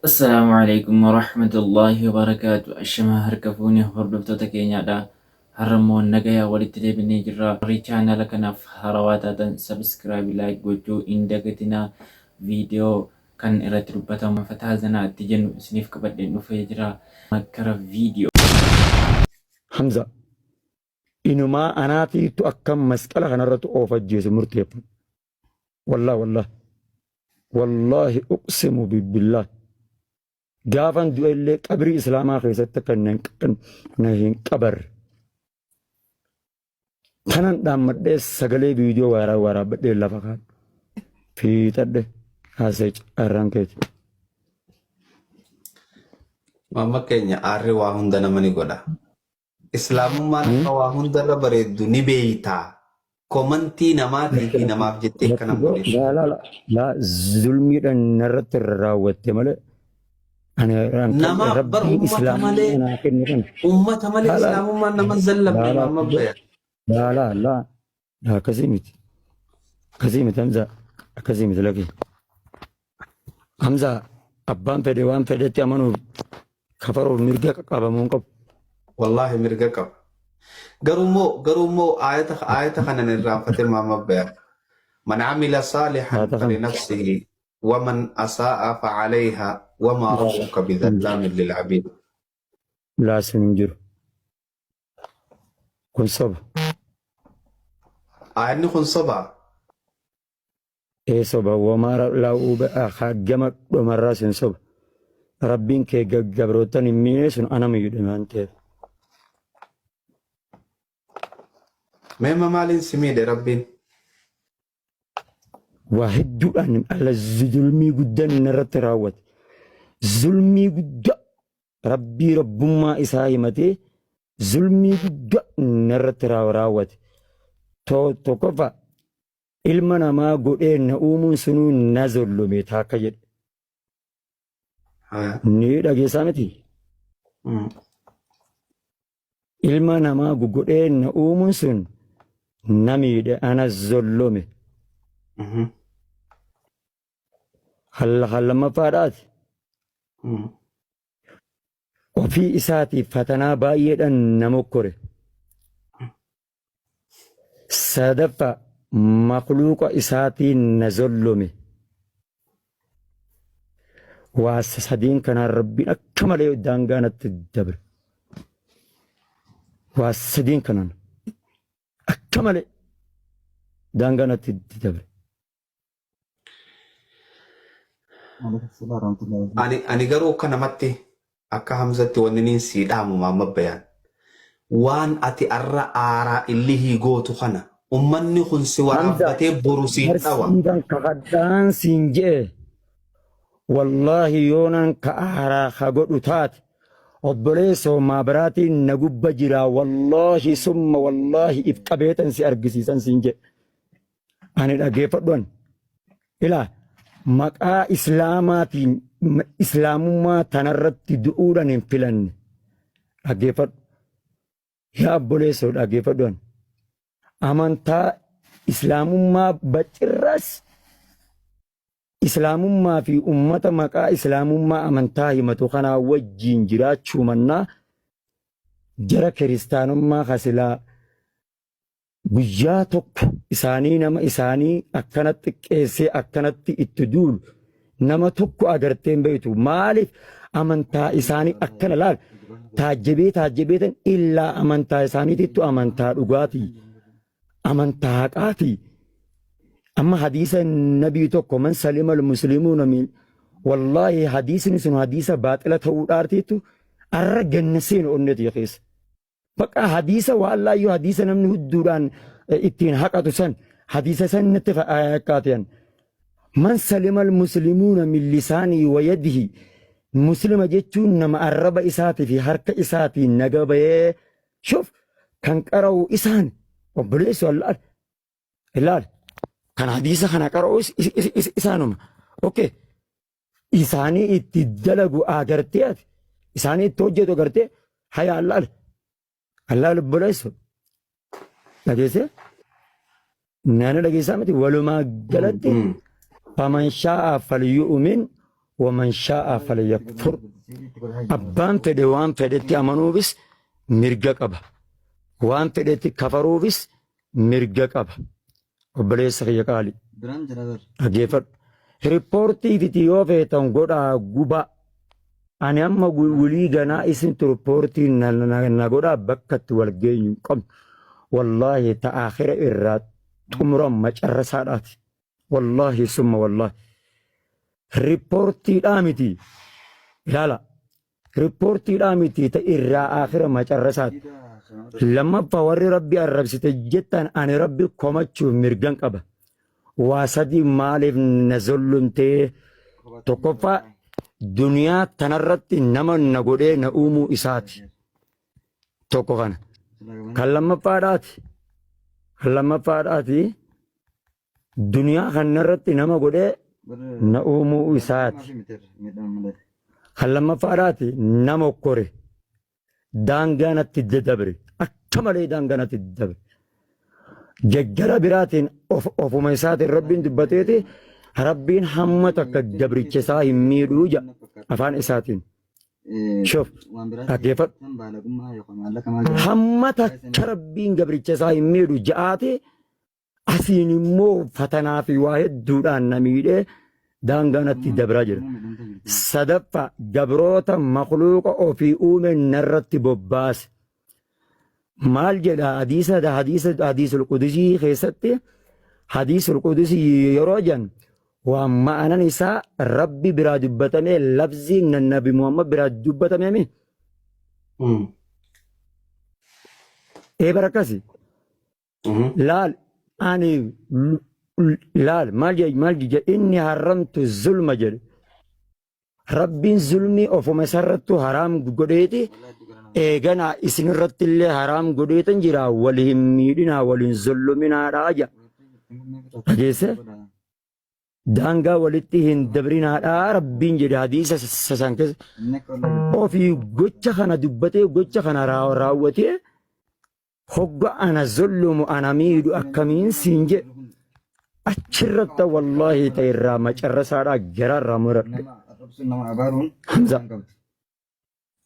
Assalaamu alaikum warahmatullaahi wabarakaatu. Ashamaa harka fuune hordoftoota keenyaadha. Har'a immoo nagaya walitti deebinee jirra. Warri chaanala kanaaf haarawaa taatan subscribe like gochuu hin dagatinaa. Viidiyoo kan irratti dubbatamu fataa zanaa itti jennu isiniif qabadheen dhufee jira. Gara viidiyoo. Hamza, inumaa anaatiitu akka masqala kanarratti of ajjeesu murteeffadhe. Wallah wallah. Wallahi uqsimu billah. Gaafan du'e illee qabrii islaamaa keessatti akka na hin qabarre. Kanan dhaammadhee sagalee viidiyoo waaraa waraabbadhee lafa kaadhe. Fiixadhe haasa'e carraan keeti. Mamma keenya aarri waa hunda nama ni godha. Islaamummaan akka waa hundarra bareeddu ni beeyta. Komantii namaatii fi namaaf jettee akkana hin godhin. Laa laa laa laa zulmiidhaan narratti irra raawwatte malee ani an kan Namaaf bar rabbiin ummata islaamummaa malee naa kenne kana. ummata malee Laa laa islaamummaan nama hin zallamne laa laa Maamma Bayaan. laa laa laa laa akkasii miti akkasii miti Hamza akkasii miti lakki. Hamza abbaan fedhe waan fedhetti amanuuf kafaruuf mirga qabamuu hin qabu. Wallaahi mirga qaba. Garuu immoo garuu immoo aayata aayata kana hin irraanfatin Maamma Bayaan. Man amila saalihan Aayata kam? falinafsihi waman asaa'a facalayha wamaa rabbuka bidhallaamin lilcabiid. Laa sun hin jiru. Kun soba. Aayanni kun soba. Ee soba womaa laa gama dhumarraa sun soba. Rabbiin kee gabroottan hin miine sun ana miidhe waan ta'eef. Meema maaliin si miidhe rabbiin? Waa hedduudhaan alla zulmii guddaan narratti raawwate. Zulmii guddaa rabbii rabbummaa isaa himatee zulmii guddaa narratti raawwate. Tokkoffaa Ilma namaa godhee na uumuun sunuu na zollome taakka jedhe. Ni dhageessaa miti? Ilma namaa godhee na uumuun sun na miidhe ana zollome. Kan lammaffaadhaati. Ofii isaatiif fatanaa baay'eedhaan na mokkore. Sadaffaa, makhluuqa isaatiin na zollome. Waa sadiin kanaan Rabbiin akka malee daangaa natti dabre. Waa sadiin kanaan akka malee daangaa natti dabre. Ani ani garuu akka namatti akka Hamzatti wanni niin sii dhaamu Maamma Bayaan. Waan ati arra aaraa illihii gootu kana ummanni kun si Hamza waraabbatee boru siin dhawa. barsiifan kakadhaan siin je'e wallaahi yoonan ka aaraa ka godhu taate obboleessoo maabiraatiin na gubba jira wallaahi summa wallaahi if qabeetan si argisiisan siin je'e. Ani dhageeffadhu ani. Ilaa maqaa islaamaatiin islaamummaa tanarratti du'uudhaan hin filanne. Dhageeffadhu. Yaa obboleessoo dhageeffadhu ani. Amantaa islaamummaa bacirras islaamummaa fi ummata maqaa islaamummaa amantaa himatu kanaa wajjiin jiraachuu mannaa jara kiristaanummaa kasilaa Guyyaa tokko isaanii nama isaanii akkana xiqqeessee akkanatti itti duulu nama tokko agartee hin beektu. Maaliif amantaa isaanii akkana laal taajjabee taajjabeetan illaa amantaa isaaniitittu amantaa dhugaatii amantaa haqaatii. Amma hadiisa nabii tokko man salima al-muslimuuna min wallaahi hadiisni sun hadiisa baaxila ta'uu dhaartiittu arra ganna seenu onneeti keessa. Bakka hadiisa waan laayyoo hadiisa namni hudduudhaan ittiin haqatu san hadiisa san natti fakkaatean. Man salimal muslimuuna min lisaanii wa yadihi muslima jechuun nama arraba isaatii fi harka isaatiin naga bahee shuf kan qara'u isaan obboleessu allaal ilaal kan hadiisa kana qara'u isaanuma. Okay. Isaanii itti dalagu agartee ati isaanii itti hojjetu agartee haya allaal allaal obboleessu dhageessee naana dhageessaa miti walumaa galatti faman shaa'a falyu'min Waman shaa'a falyakfur. Abbaan fedhe waan fedhetti amanuufis mirga qaba. Waan fedhetti kafaruufis mirga qaba. Obboleessa kiyya qaali. Dhaggeeffadhu. Riippoortii fiti yoo feetan godhaa gubaa. Ani amma wulii ganaa isintu riippoortii na godhaa bakka itti wal geenyu hin qabnu. Wallaahi ta aakhira irraa xumuran macarrasaadhaati. Wallaahi summa wallaahi. Riippoortiidhaa miti. Ilaala. Riippoortiidhaa miti ta irraa aakhira macarrasaati. Lammaffaa warri Rabbi arrabsite jettan ani Rabbi komachuuf mirgan qaba. Waa sadii maaliif na zollumtee? Tokkoffaa duniyaa tanarratti nama na godhee na uumuu isaati. Tokko kana. Kan lammaffaadhaati. Kan lammaffaadhaati. Duniyaa kanarratti nama godhee na uumuu isaati. Kan lammaffaadhaati nama okkore. Daangaa natti dabre. Akka malee daangaa natti dabre. Gara biraatiin ofuma isaatiin Rabbiin dubbateeti Rabbiin hamma takka gabricha isaa hin miidhuu jedha afaan isaatiin. Shuf dhaggeeffadhu. Hamma takka Rabbiin gabricha isaa hin miidhu ja'aati Asiin immoo fatanaa fi waa hedduudhaan na miidhee daangaa natti dabraa jira. Sadaffaa gabroota makluuqa ofii uume narratti bobbaase. Maal jedha hadiisa hadiisa hadiisul qudusii keessatti hadiisul qudusii yeroo jedhan waan ma'anan isaa rabbi biraa dubbatamee lafziin nabi Muhammad biraa dubbatamee mi? Ee bara akkasi. Laal ani laal maal jedhe maal jedhe inni haramtu zulma jedhe. Rabbiin zulmii ofuma isarrattu haraam godheeti eeganaa isinirratti illee haraam godheetan jira wal hin miidhinaa wal hin zulluminaadhaa jedha. Dhageesse? Daangaa walitti hin dabrinaadhaa Rabbiin jedhe hadiisa san keessa. Ofii gocha kana dubbatee gocha kana raawwatee Hogga ana zullumu ana miidhu akkamiin siin jedhe achirratti wallaahi ta'e irraa macarrasaadhaa garaarraa muradhe. Hamza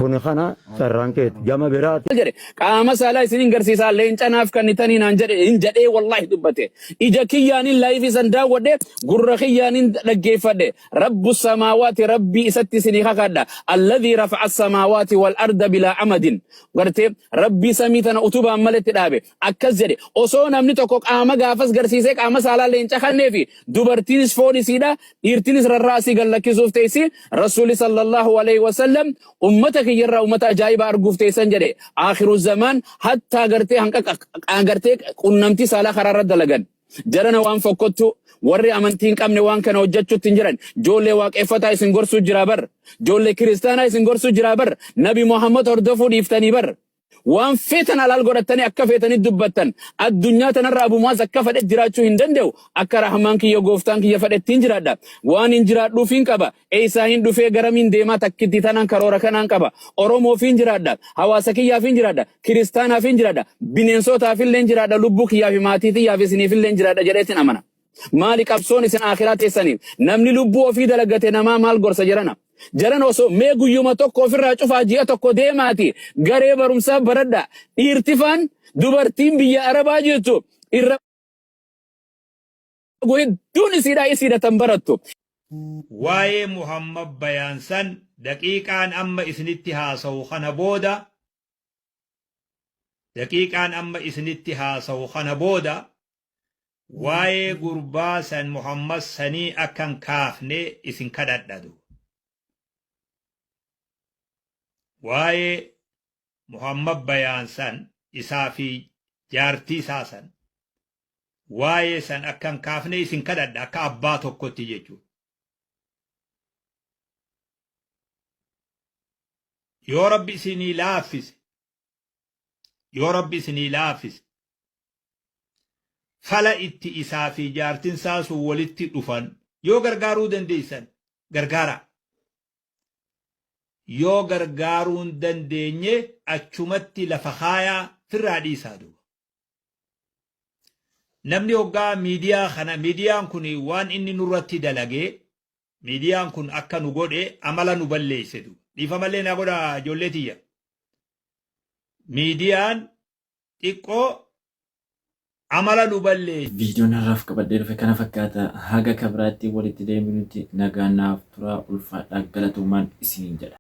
kun kana carraan keeti gama biraati. Jedhe qaama saalaa isinin garsiisaa leenca naaf kannitanii naan jedhe hin jedhee wallaahi dubbate ija kiyyaanin laayifii san daawwadhe gurra kiyyaanin dhaggeeffadhe rabbu samaawaati rabbii isatti isinii kakadha alladhii rafa'a samaawaati wal arda bilaa amadin Gartee Rabbii samii tana utubaan maletti dhaabe. Akkas jedhe osoo namni tokko qaama gaafas garsiisee qaama saalaa leenca kanneefi dubartiinis foon isiidha dhiirtinis rarraa asii gad lakkisuuf teessi Rasuulli sallallahu alaihi wasallam ummata kiyyarraa ummata ajaa'iba arguuf teessan jedhe akhiru zamaan hattaa gartee hanqa gartee qunnamtii saalaa karaa irra dalagan. Jarana waan fokkottuu warri amantii hin qabne waan kana hojjechuutti hin jiran. Joollee waaqeffataa isin gorsuu jiraa bar. Joollee kiristaanaa isin gorsuu jiraa bar. Nabi Muhammad hordofuu dhiiftanii bar. Waan feetan halaal godhattanii akka feetanii dubbattan. Addunyaa tanarra Abu Mu'aaz akka fedhe jiraachuu hin danda'u. Akka Rahmaan kiyya gooftaan kiyya fedhettiin jiraadha. Waan hin jiraadhuufiin qaba. Eessaa hin dhufee garamiin deemaa takkitti tanaan karoora kanaan qaba. Oromoofiin jiraadha. Hawaasa kiyyaafiin jiraadha. Kiristaanaafin jiraadha. Bineensotaafilleen jiraadha. Lubbuu kiyyaa fi maatii tiyyaa fi isiniifilleen jiraadha jedheetin amana. Maali qabsoon isin aakhiraa teessaniif? Namni lubbuu ofii dalagate namaa maal gorsa jarana? Jarana osoo mee guyyuma tokko ofirraa cufaa ji'a tokko deemaati garee barumsaa baradha. Dhiirtifaan dubartiin biyya Arabaa jirtu irra hedduun isiidhaa isiidha tan barattu. Waa'ee Muhammad Bayaan san daqiiqaan amma isinitti haasawu kana booda daqiiqaan amma isinitti haasawu kana booda waa'ee gurbaa san Muhammad sanii akka hin kaafne isin kadhadha duuba. Waa'ee Muhammad Bayaan san isaa fi jaartii isaa san waa'ee san akka hin kaafne isin kadhadha akka abbaa tokkotti jechuudha. Yoo Rabbi isinii laaffise, yoo Rabbi isinii laaffise, fala itti isaa fi jaartin isaa sun walitti dhufan yoo gargaaruu dandeessan gargaaraa. Yoo gargaaruu hin dandeenye achumatti lafa kaayaa firraa dhiisaa duuba. Namni hoggaa miidiyaa kana miidiyaan kun waan inni nurratti dalagee Miidiyaan kun akka nu godhe amala nu balleesse duuba. Dhiifamallee naa godha ijoollee tiyya. Miidiyaan xiqqoo amala nu balleesse. Viidiyoon har'aaf qabadhee dhufe kana fakkaata. Haga kabiraatti walitti deebinutti nagaan naaf turaa, ulfaadhaa, galatoomaan isiniin jedha.